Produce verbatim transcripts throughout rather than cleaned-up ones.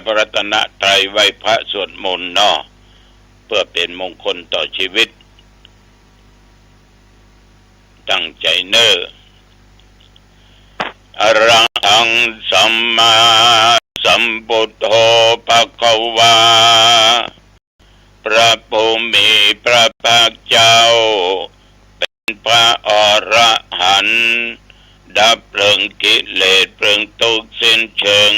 พระรัตนตรัย ไหว้พระสวดมนต์เนาะ เพื่อเป๋นมงคลต่อจีวิต ตั้งใจ๋เน่อ อะระหัง สัมมาสัมพุทโธ ภะคะวา พระผู้มีพระภาคเจ้า เป๋นพระอรหันต์ ดับเพลิงกิเลสเพลิงทุกข์สิ้นเชิง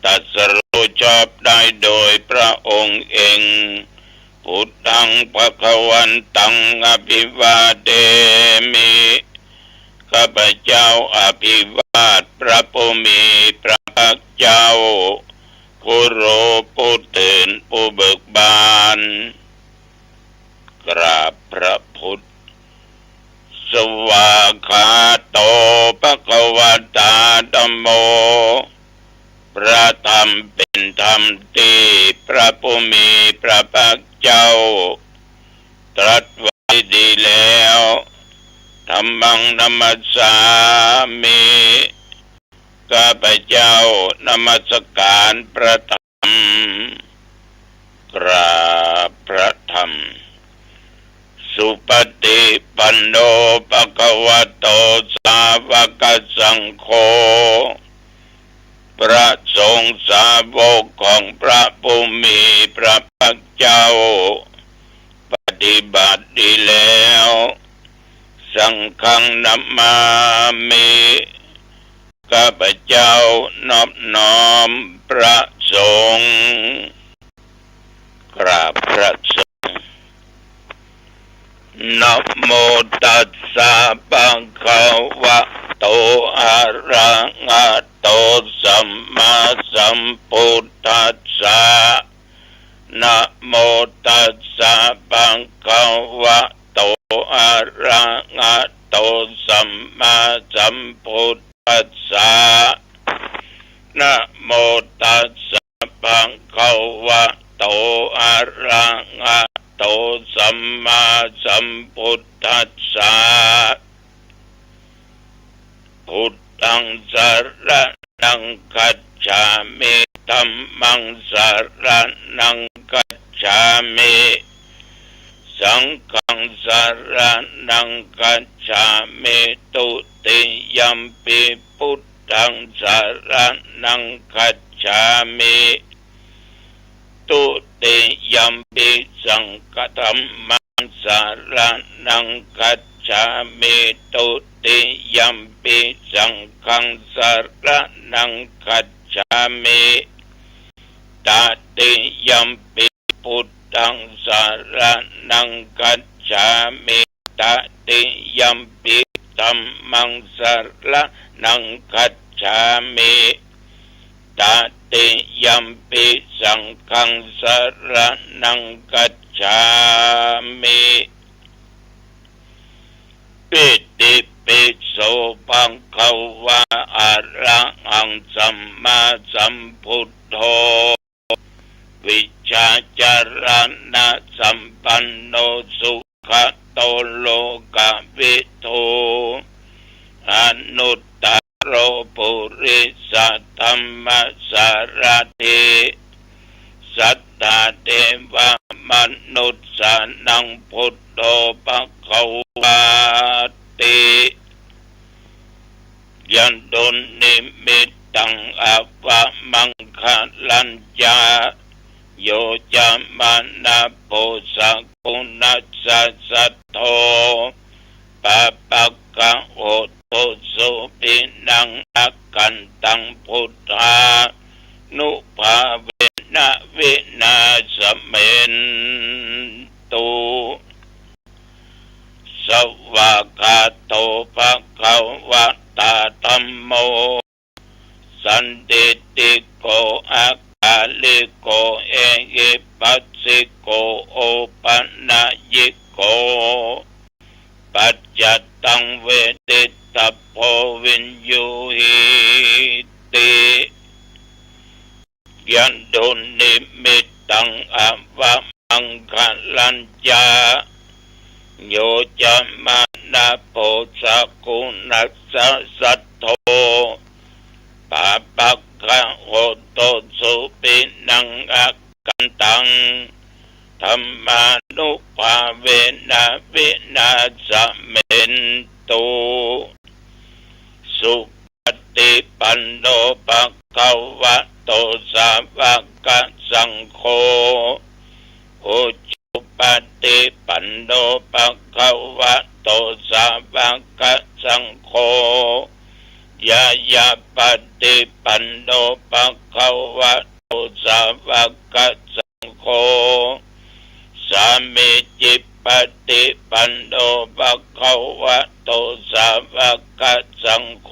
ตรัสรู้ชอบได้โดยพระองค์เอง พุทธัง ภะคะวันตัง อะภิวาเทมิ ข้าพเจ้าอภิวาทพระผู้มีพระภาคเจ้า ผู้รู้ผู้ตื่นผู้เบิกบาน กราบพระพุทธ สวากขาโต ภะคะวะตา ธัมโม พระธรรมเป๋นธรรมตี้พระผู้มีพระภาคเจ้า ตรัสไว้ดีแล้ว ธัมมัง นะมัสสามิ ข้าพเจ้านมัสการพระธรรม กราบพระธรรม สุปฏิปันโน ภะคะวะโต สาวกสังโฆ พระสงฆ์สาวกของพระผู้มีพระภาคเจ้า ปฏิบัติดีแล้ว สังฆัง นะมามิ ข้าพเจ้านอบน้อมพระสงฆ์ กราบพระสงฆ์ นะโมตัสสะ ภะคะวะโต อะระหะโต สัมมาสัมพุทธัสสะ นะโมตัสสะ ภะคะวะโต อะระหะโต สัมมาสัมพุทธัสสะ นะโมตัสสะ ภะคะวะโต อะระหะโต สัมมาสัมพุทธัสสะ พุทธัง สะระณัง คัจฉามิ ธัมมัง สะระณัง คัจฉามิ สังฆัง สะระณัง คัจฉามิ ตุติยัมปิ พุทธัง สะระณัง คัจฉามิ ตุติยัมปิ สังฆัง ธัมมัง สะระณัง คัจฉามิ ตุติยัมปิ สังฆัง สะระณัง คัจฉามิ ตติยัมปิ พุทธัง สะระณัง คัจฉามิ ตติยัมปิ ธัมมัง สะระณัง คัจฉามิ ตติยัมปิ สังฆัง สะระณัง คัจฉามิ อิติปิโส ภะคะวะ อะระหัง สัมมาสัมพุทโธ วิชชาจารณะสัมปันโน สุขะโต โลกะวิทู อนุตตะโร ปุริสะธัมมะสารถิ สัทธาเทวะมนุสสานัง พุทโธ ภะคะวาติ ยะ ดุนนิมิตตัง อะวะมังคะลัญจะ โย จะมะนะ โพ สะกุณัสสะ สัทโธ ปะปะกะ โหตุ สุขินัง อะกันตัง พุทธานุภาเวนะ วินาสเมนตุ สวากขาโต ภะคะวะตา ธัมโม สันทิฏฐิโก อะกาลิโก เอหิปัสสิโก โอปะนะยิโก ปัจจัตตัง เวทิตัพโพ วิญญูหิติ ยะ ดุนนิมิตตัง อะวะมังคะลัญจะ โย จะมะนะ โพ สะกุณัสสะ สัทโธ ปาปะกะโหตุสุปินังอกันตัง ธัมมานุภาเวนะวินาสะเมนตุ สุปะ ฏิปันโน ภะคะวะโต สาวะกะสังโฆ อุจุปะฏิปันโน ภะคะวะโต สาวะกะสังโฆ ญาญาปะฏิปันโน ภะคะวะโต สาวะกะสังโฆ สามีจิปะฏิปันโน ภะคะวะโต สาวะกะสังโฆ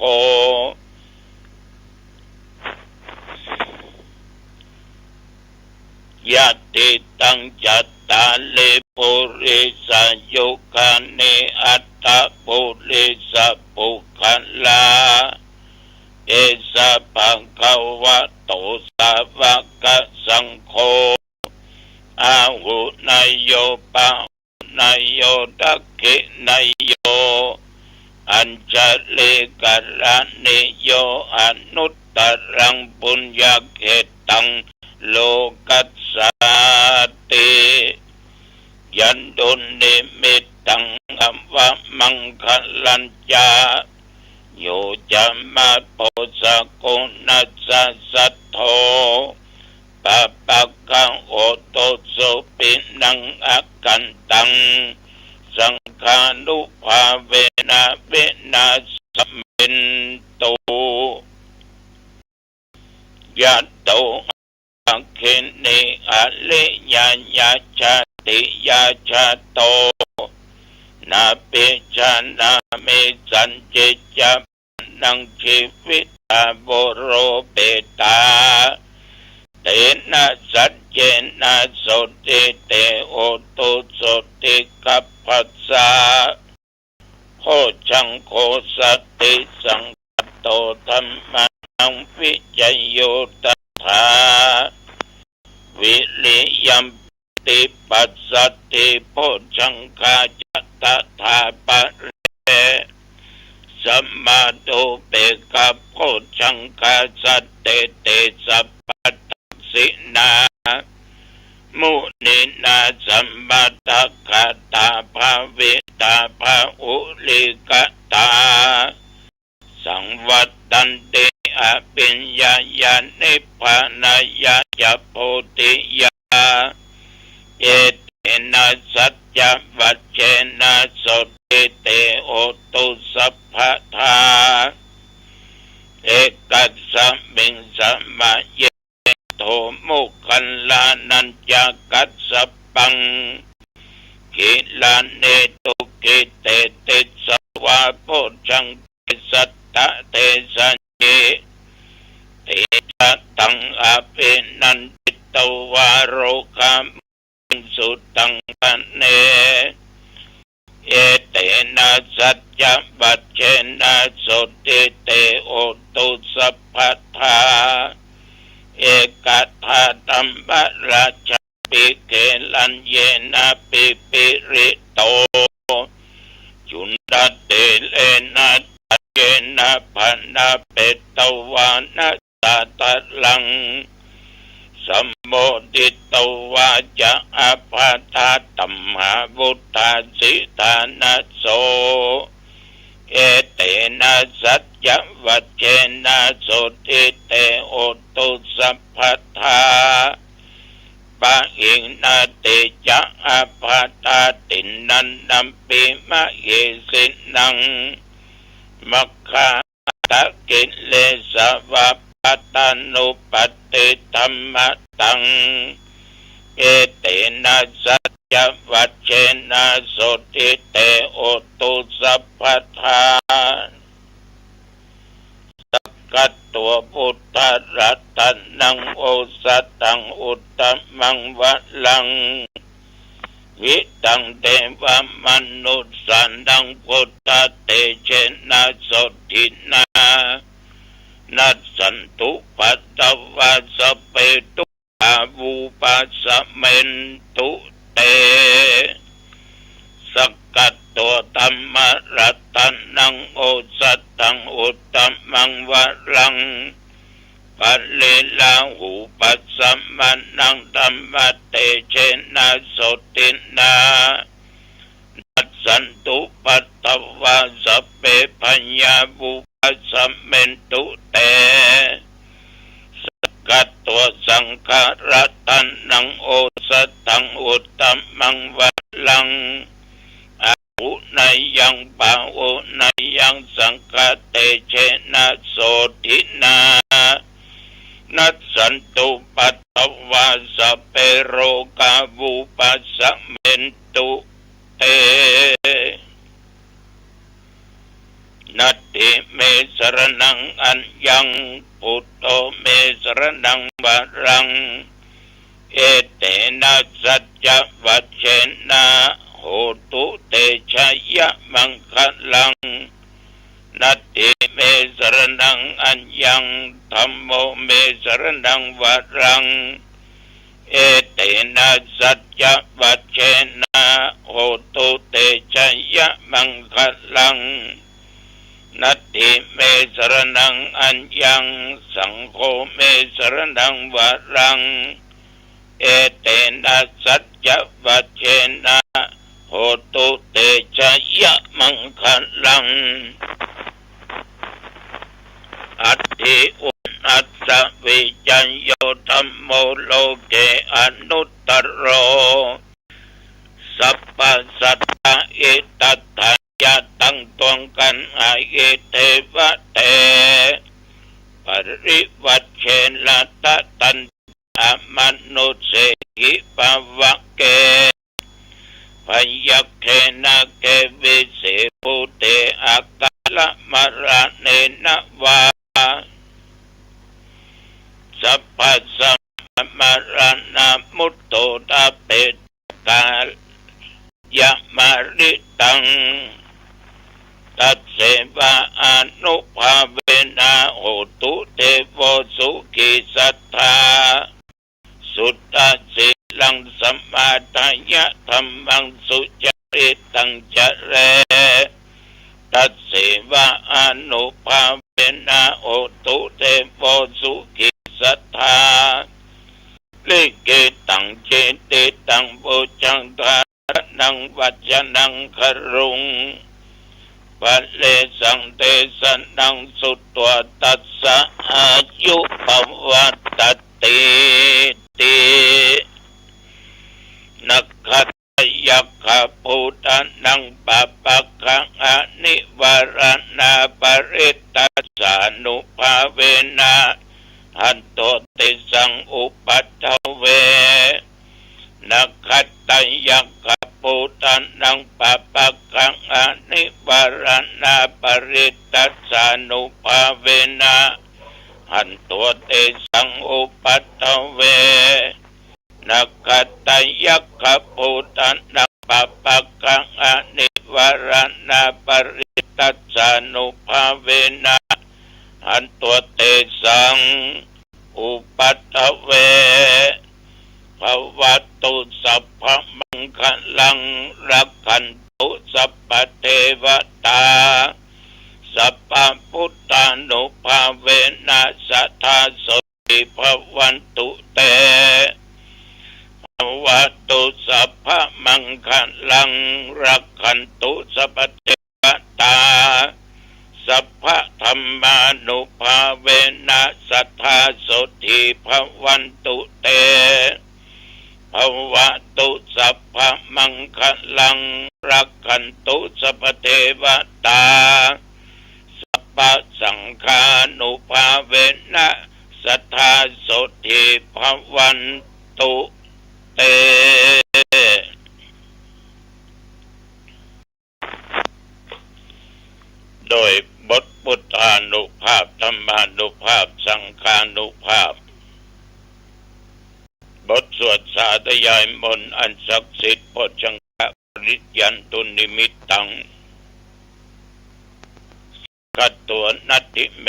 ญาติตัง จัตตาริ ปุริสายุคานิ อัตถะปุริสะปุคคละ เอสะ ภะคะวะโต สาวะกะสังโฆ อาหุเนยโย ปะหุเนยโย ทักขิเนยโย อัญชลีกะรณีโย อนุตตรัง ปุญญะเขตตัง โลกัสสาติ ยันตุนนิมิตตัง อวะมังคะลัญจะ โยจะมะโพสะโก นัสสะสัทโธ ปาปะกะโหตุสุปินังอกันตัง สังฆานุภาเวนะวินาสะเมนตุ ยะโต อัคขิเน อริยญาณชาติญาณชาโต นาปิชานามิ สันติจะ นัง ชีวิตา โวโรเปตา เตนะ สัจเจนะ โสติเต โหตุ โสติกัปปัสสะ โพชฌังโค สติสังคาโต ธัมมานัง วิจโย ตถา วิริยัง ปะติปัสสติ โพชฌังคาจะ ตถาปะเร สัมมาโทเปกขะ โพชฌังคา สัตเต เต สัพพะทักขิณา มุนีนา สัมมาทักขาตา ภาวิตา ภะหุลีกะตา สังวัตตันติ อภิญญาญา นิพพานายะ จะ โพธิยา เอเตนะ สัจจวัจเจนะ โสติเต โหตุ สัพพะทา เอกัสสะมิง สะมะเย โท โมคคัลลานัญจะ กัสสะปัง กิลาเน ทุกขิเต ติสสะวา โพชฌังเก สัตตะเทสะเย เตชะตัง อภินันทิตวา โรคามุนิง สุตังคะเน เอเตนะ สัจจวัจเจนะ โสติเต โหตุ สัพพะทา เอกทาธัมมราชา ปิ เกลัญเยนะ ปิ ปิริโต จุณฑะเถเรนะ ทัญเยนะ ภะนะเปตวานะ สาทะลัง สัมโมทิตวาจะ อาภาธาตัมหาวุฏฐาสิทานะโส เอเตนะ สัจจวัจเจนะ โสติเต โหตุ สัพพะทา ปะหิงนา เตจะ อาภาธาตินนันนัมปิ มะเหสินัง มัคคา ตะกิเลสวะ ปะทานุปัฏฐิธัมมะตัง เอเตนะ สัจจวัจเจนะ โสติเต โหตุ สัพพะทา สักขะโต พุทธะรัตะนัง โอสะถัง อุตตะมังวะรัง หิตัง เตวะมะนุสสานัง พุทธะเตเจนะ โสตินะ นัสสันตุ ปะทะวา สัพเพ ทุกขา วุปัสสะเมนตุ เต สักขะโต ธัมมะรัตะนัง โอสะถัง อุตตะมังวะรัง มะนัง ธัมมะเตเจนะ โสตินะ นัสสันตุปัตถะวา สัพเพ พยา วุปาสะเมนตุ เต สักขะ ตวา สังขะรัตะนัง โอสะถัง อุตตะมัง วะรัง อาหุเนยัง ปาหุเนยัง สังฆะเตเจนะ โสตินะ นัสสันตุปัตถะวา สัพเพ โรกา วุปาสะเมนตุ เต นัตถิเม สะระณัง อัญญัง พุทโธ เม สะระณัง วะรัง เอเตนะ สัจจะวัจเจนะ โหตุ เตชะยะ มังคะลัง นัตถิเม สะระณัง อัญญัง ธัมโม เม สะระณัง วะรัง เอเตนะ สัจจะวัจเจนะ โหตุ เตชะยะ มังคะลัง นัตถิเม สะระณัง อัญญัง สังโฆ เม สะระณัง วะรัง เอเตนะ สัจจะวัจเจนะ โหตุ เตชะยะ มังคะลัง อัตถิอุนัสสะวิจัยโย ธัมโม โลเก อนุตตะโร สัพพะสัตถะ อิทัตถะ ยะ ตังตวงกั๋น อหิ เทวะเต ปริวัจเชนะ ตะตัน อมนุสเสหิ ภะวะเก พยัคเข นาเก วิเส ภูเต อะกาละมะระเณนะ วา สัพพะสัมมะระณะ มุตโต ทะเป กายะมะริตัง ตัสเสวะอานุภาเวนะ โหตุ เทโว สุขี สัตถา สุตะ สีลัง สะมาทะยะ ธัมมัง สุจาริตัง จะเร ตัสเสวะอานุภาเวนะ โหตุ เทโว สุขี สัตถา ลิขิตัง จิติตัง ปุจจัง ธาระณัง วัจจะณัง คารุง ปะเรสัง เตสะณัง สุตวา ตัสสะ อายุ ภะวัตติ ติ นักขัตตะยักขะภูตะนัง ปะปักขะ อนิวาระณา ปะริตตัสสานุภาเวนะ หันโต เตสัง อุปัฏฐเว นักขัตตะยักขะภูตะนัง ปะปักขะ อนิวาระณา ปะริตตัสสานุภาเวนะ หันโต เตสัง อุปัฏฐเว นักขัตตะยักขะภูตะนัง ปะปักขะ อนิวาระณา ปะริตตัสสานุภาเวนะ หันโต เตสัง อุปัฏฐเว ภะวะตุ สัพพะมังคะลัง รักขันตุ สัพพะเทวะตา สัพพะพุทธานุภาเวนะ สะทา โสติ ภะวันตุ เต ภะวะตุ สัพพะมังคะลัง รักขันตุ สัพพะเทวะตา สัพพะธัมมานุภาเวนะ สะทา โสติ ภะวันตุ เต ภะวะตุ สัพพะมังคะลัง รักขันตุ สัพพะเทวะตา สัพพะสังฆานุภาเวนะ สะทา โสติ ภะวันตุ เต โดยบทพุทธานุภาพ ธัมมานุภาพ สังฆานุภาพ บทสวดสาธยายมนต์อันศักดิ์สิทธิ์ โพชฌังคะปริยันตุนิมิตตัง ขัตโต นัตถิเม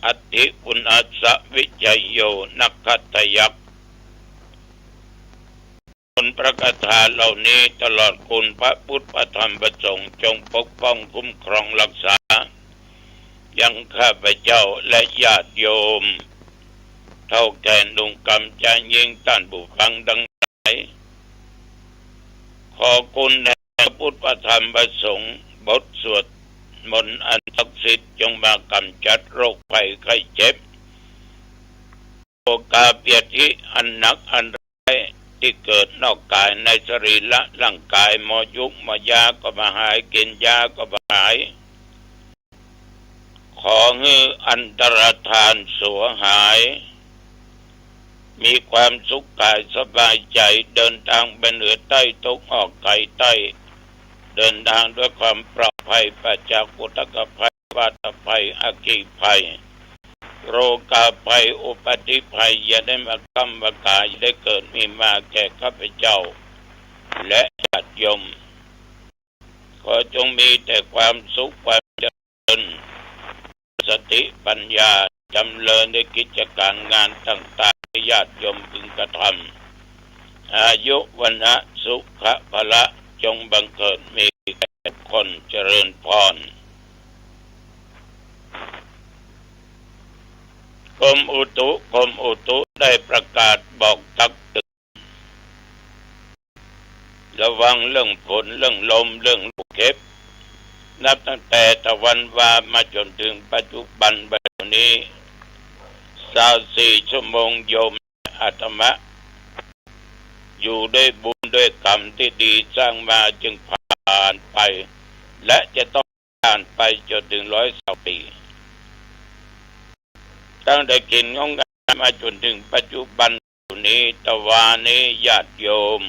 อัตถิอุนัสสะวิจัยโย นักขัตตะยักขะ มนต์พระคาถาเหล่านี้ตลอดคุณพระพุทธพระธรรมพระสงฆ์ จงปกป้องคุ้มครองรักษา ยังข้าพเจ้าและญาติโยม เฒ่าแก่หนุ่มกำพร้าหญิง ต้านผู้ฟังตังหลาย ขอคุณแด่พระพุทธพระธรรมพระสงฆ์ บทสวดมนต์อันศักดิ์สิทธิ์ จงมากำจัดโรคภัยไข้เจ็บ โรคาพยาธิอันหนักอันร้าย ตี้เกิดนอกก๋ายในสรีระร่างก๋าย หมอยุกหมอยาก็บ่หาย กิ๋นยาก็บ่หาย ขอหื้ออันตรธานสวหาย มีความสุขก๋ายสบายใจ๋ เดินตางไปเหนือใต้ ตกออกไขใต้ เดินตางด้วยความปลอดภัย ปราศจากอุทกภัย วาตภัย อัคคีภัย โรคาภัย อุปัตถิภัย อย่าได้มาก้ำมาก๋าย อย่าได้เกิดมีมาแก่ข้าพเจ้า และญาติโยม ขอจงมีแต่ความสุขความเจริญ สติปัญญา จำเริญในกิจก๋ารงานต่างๆ ตี้ญาติโยมพึงกระทำ อายุ วรรณะ สุขะ พละ จงบังเกิดมีแก่ทุกคน เจริญพร กรมอุตุ กรมอุตุได้ประกาศบอกตักเตือน ระวังเรื่องฝน เรื่องลม เรื่องลูกเห็บ นับตั้งแต่ตะวันวามาจ๋นเถิงปัจจุบันบัดนี้ ซาวสี่ชั่วโมง โยมอาตมา อยู่ด้วยบุญด้วยกรรมตี้ดีสร้างมาจึงผ่านไป และจะต้อง ผ่านไปจ๋นเถิงร้อยซาวปี๋ ตั้งแต่กิ๋นของก๋านมาจ๋นเถิงปัจจุบันนี้ ตะวานี้ญาติโยม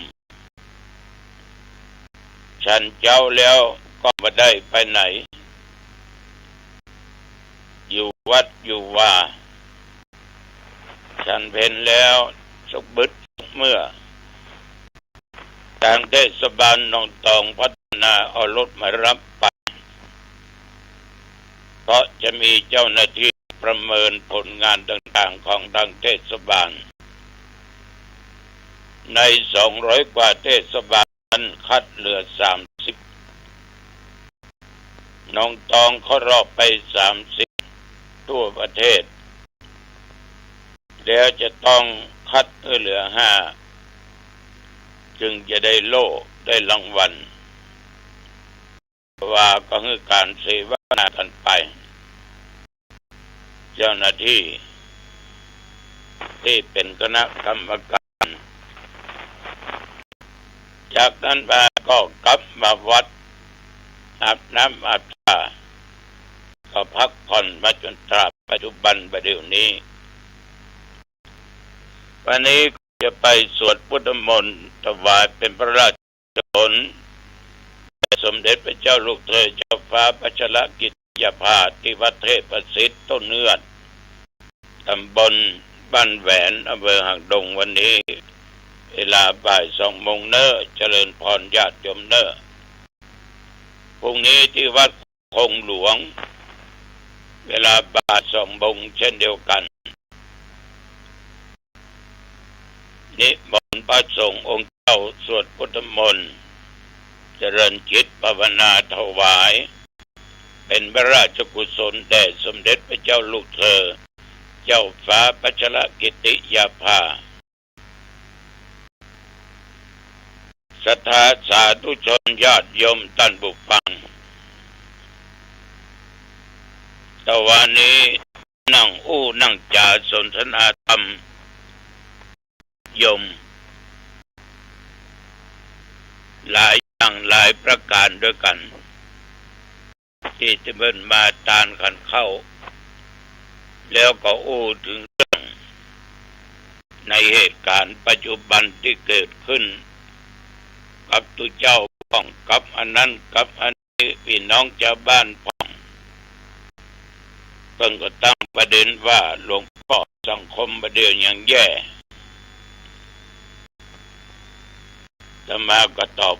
ฉันเจ๊าแล้วก็บ่ได้ไปไหน อยู่วัดอยู่วา ฉันเพลแล้วสุกบึดสุกเมื่อ ตางเทศบาลหนองตองพัฒนาเอารถมารับไป เพราะจะมีเจ้าหน้าตี้ประเมินผลงานต่างๆ ของตางเทศบาล ในสองร้อยกว่าเทศบาลนั้นคัดเหลือสามสิบ หนองตองเข้ารอบไปสามสิบ ทั่วประเทศ แล้วจะต้องคัดหื้อเหลือห้า จึงจะได้โล่ ได้รางวัล ว่าก็หื้อก๋านเสวนากั๋นไป เจ้าหน้าตี้ตี้เป๋นคณะกรรมก๋าน จากนั้นมาก็กลับมาวัด อาบน้ำอาบท่า ก็พักผ่อนมาจ๋นตราบปัจจุบันบ่าเดี่ยวนี้ วันนี้จะไปสวดพุทธมนต์ถวายเป๋นพระราชกุศลแด่สมเด็จพระเจ้าลูกเธอเจ้าฟ้าพัชรกิติยาภา ตี้วัดเทพประสิทธิ์ต้นเฮือด ต๋ำบลบ้านแหวน อำเภอหางดง วันนี้ เวลาบ่ายสองโมงเน้อ เจริญพรญาติโยมเน้อ พรุ่งนี้ตี้วัดโขงหลวง เวลาบ่ายสองโมงเช่นเดียวกั๋น นิมนต์พระสงฆ์องค์เจ้าสวดพุทธมนต์ เจริญจิตภาวนาถวาย เป๋นพระราชกุศลแด่สมเด็จพระเจ้าลูกเธอ เจ้าฟ้าพัชรกิติยาภา ศรัทธาสาธุชนญาติโยมต้านผู้ฟัง ตะวานี้นั่งอู้นั่งจ๋าสนทนาธรรมโยม หลายอย่างหลายประก๋านด้วยกั๋น ตี้เปิ้นมาตานขันเข้า แล้วก็อู้เถิงเรื่องในเหตุก๋ารณ์ปัจจุบันตี้เกิดขึ้นกับตุ๊เจ้าพ่อง กับอันนั้นกับอันนี้ ปี้น้องจาวบ้านพ่อง เปิ้นก็ตั้งประเด็นว่าหลวงป้อสังคมบ่าเดี่ยวยังแย่ อาตมาก็ตอบ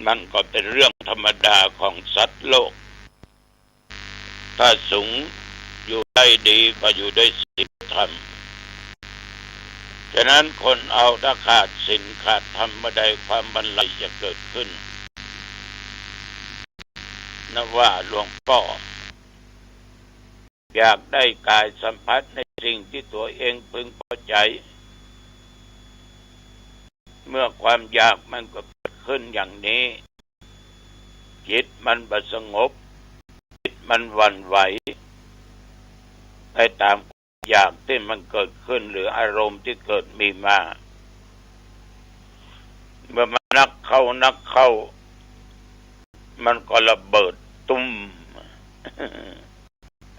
มันก็เป๋นเรื่องธรรมดาของสัตว์โลก ถ้าสูงอยู่ได้ดีก็อยู่ด้วยศีลธรรม ฉะนั้นคนเฮาถ้าขาดศีลขาดธรรมเมื่อใด ความบันไลจะเกิดขึ้น นับว่าหลวงป้อ อยากได้กายสัมผัสในสิ่งที่ตัวเองพึงพอใจ เมื่อความอยากมันก็เกิดขึ้นอย่างนี้ จิตมันบ่สงบ จิตมันหวั่นไหวไปตามความอยากที่มันเกิดขึ้น หรืออารมณ์ที่เกิดมีมา เมื่อมันนักเข้านักเข้า มันก็ระเบิดตุ้ม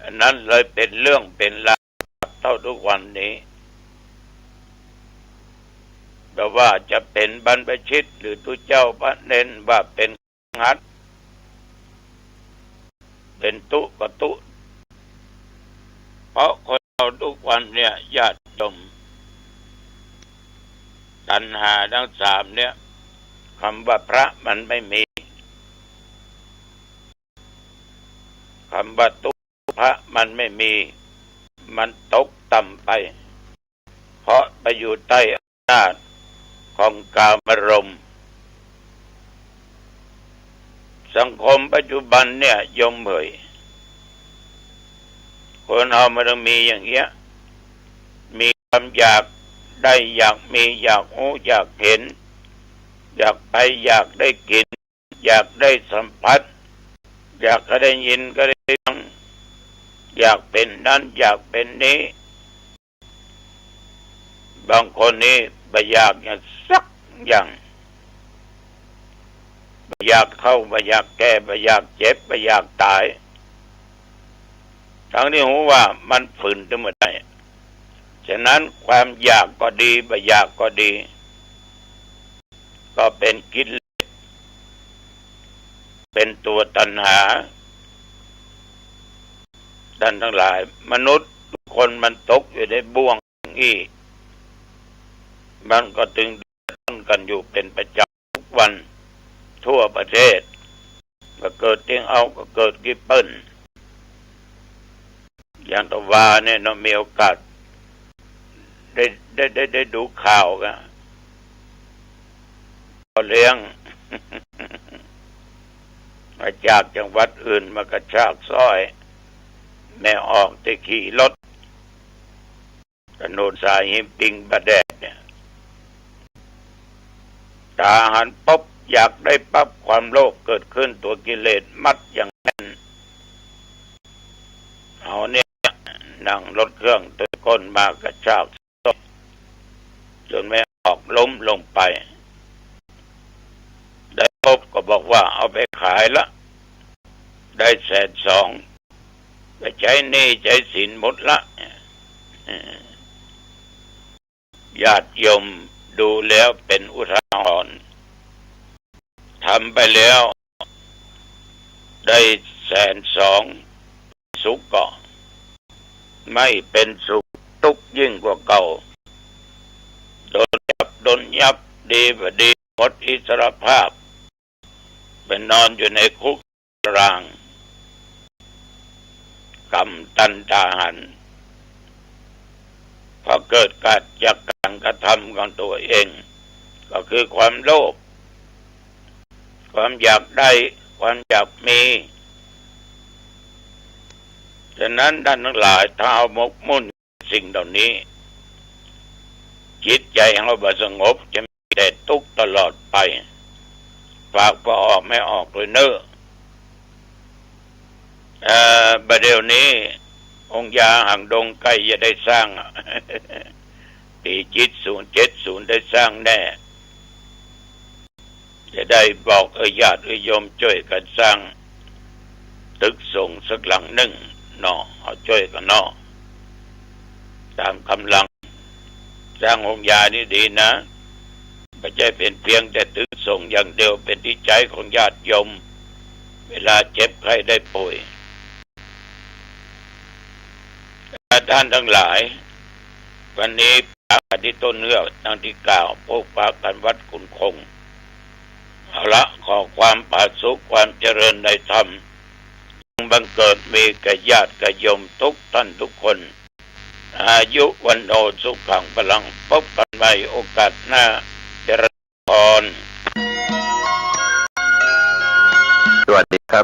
อันนั้นเลยเป๋นเรื่องเป๋นราวเต้าทุกวันนี้ แต่ว่าจะเป๋นบรรพชิตหรือตุ๊เจ้าพระเณร ว่าเป๋น หัดเป๋นตุ๊ก็ตุ๊ เพราะคนเราทุกวันเนี่ยญาติโยม ตัณหาทั้งสามเนี่ย กำว่าพระมันไม่มี กำว่าตุ๊พระมันไม่มี มันตกต่ำไป เพราะไปอยู่ใต้อำนาจของกามารมณ์ สังคมปัจจุบันเนี่ยโยมเหย คนเฮามันต้องมีอย่างเงี้ย มีความอยากได้ อยากมี อยากฮู้ อยากเห็น อยากไป อยากได้กิ๋น อยากได้สัมผัส อยากจะได้ยินก็ได้ฟัง อยากเป๋นนั้น อยากเป๋นนี้ บางคนนี่บ่อยากอย่างสักอย่าง บ่อยากเฒ่า บ่อยากแก่ บ่อยากเจ็บ บ่อยากต๋าย ทั้งที่ฮู้ว่ามันฝืนตึงบ่ได้ ฉะนั้นความอยากก็ดี บ่อยากก็ดี ก็เป๋นกิเลส เป๋นตั๋วตัณหา ท่านทั้งหลาย มนุษย์ทุกคนมันตกอยู่ในบ่วงอี้ มันก็ตึงเดือดร้อนกั๋นอยู่เป๋นประจ๋ำทุกวัน ทั่วประเทศ บ่เกิดตี้เฮาก็เกิดตี้เปิ้น อย่างตะวาเนี่ยเนาะ มีโอกาสได้ ได้ ได้ ได้ดูข่าวกะ พ่อเลี้ยง มาจากจังหวัดอื่นมากระชากสร้อยแม่ออกตี้ขี่รถ ถนนสายหิมปิงป่าแดดเนี่ย ต๋าหันปุ๊บอยากได้ปั๊บ ความโลภเกิดขึ้น ตั๋วกิเลสมัดอย่างแน่น เอาเนี่ย นั่งรถเครื่องตวยก้นมากระชาก จ๋นแม่ออกล้มลงไป ได้ปุ๊บก็บอกว่าเอาไปขายละ ได้แสนสอง ไปใจ๊หนี้ใจ๊สินหมดละ ญาติโยมดูแล้วเป๋นอุทาหรณ์ ทำไปแล้วได้แสนสอง สุขก็ไม่เป๋นสุข ตุ๊กข์ยิ่งกว่าเก่า โดนจับโดนยับ ดีบ่ดี หมดอิสรภาพ ไปนอนอยู่ในคุกตาราง กรรมตัณหาหัน เพราะเกิดจากก๋านกระทำของตั๋วเอง ก็คือความโลภ ความอยากได้ ความอยากมี ฉะนั้นท่านทั้งหลาย ถ้าเฮาหมกมุ่นสิ่งเหล่านี้ จิตใจ๋เฮาบ่สงบ จะมีแต่ตุ๊กข์ตลอดไป ฝากป้อออกแม่ออกตวยเน่อ เอ่อ บ่าเดี่ยวนี้ องค์ยาหางดงใก้จะได้สร้าง ปี๋เจ็ดศูนย์ เจ็ดศูนย์ได้สร้างแน่ จะได้บอกเอ่ยญาติเอ่ยโยมจ้วยกั๋นสร้างตึกสงฆ์สักหลังนึ่งเนาะ เอาจ้วยกั๋นเนาะ ต๋ามก๋ำลัง สร้างองค์ยานี่ดีนะ บ่ใจ้เป๋นเปียงแต่ตึกสงฆ์อย่างเดียว เป๋นตี้ใจ๊ของญาติโยม เวลาเจ็บไข้ได้ป่วย ท่านทั้งหลาย วันนี้ปากั๋นตี้ต้นเฮือกดังตี้กล่าว พบปะกั๋นวัดขุนคง เอาละ ขอความผาสุก ความเจริญในธรรม จงบังเกิดมีแก่ญาติแก่โยมทุกท่านทุกคน อายุ วัณโณ สุขัง พลัง พบกั๋นใหม่โอกาสหน้า เจริญพร สวัสดีครับ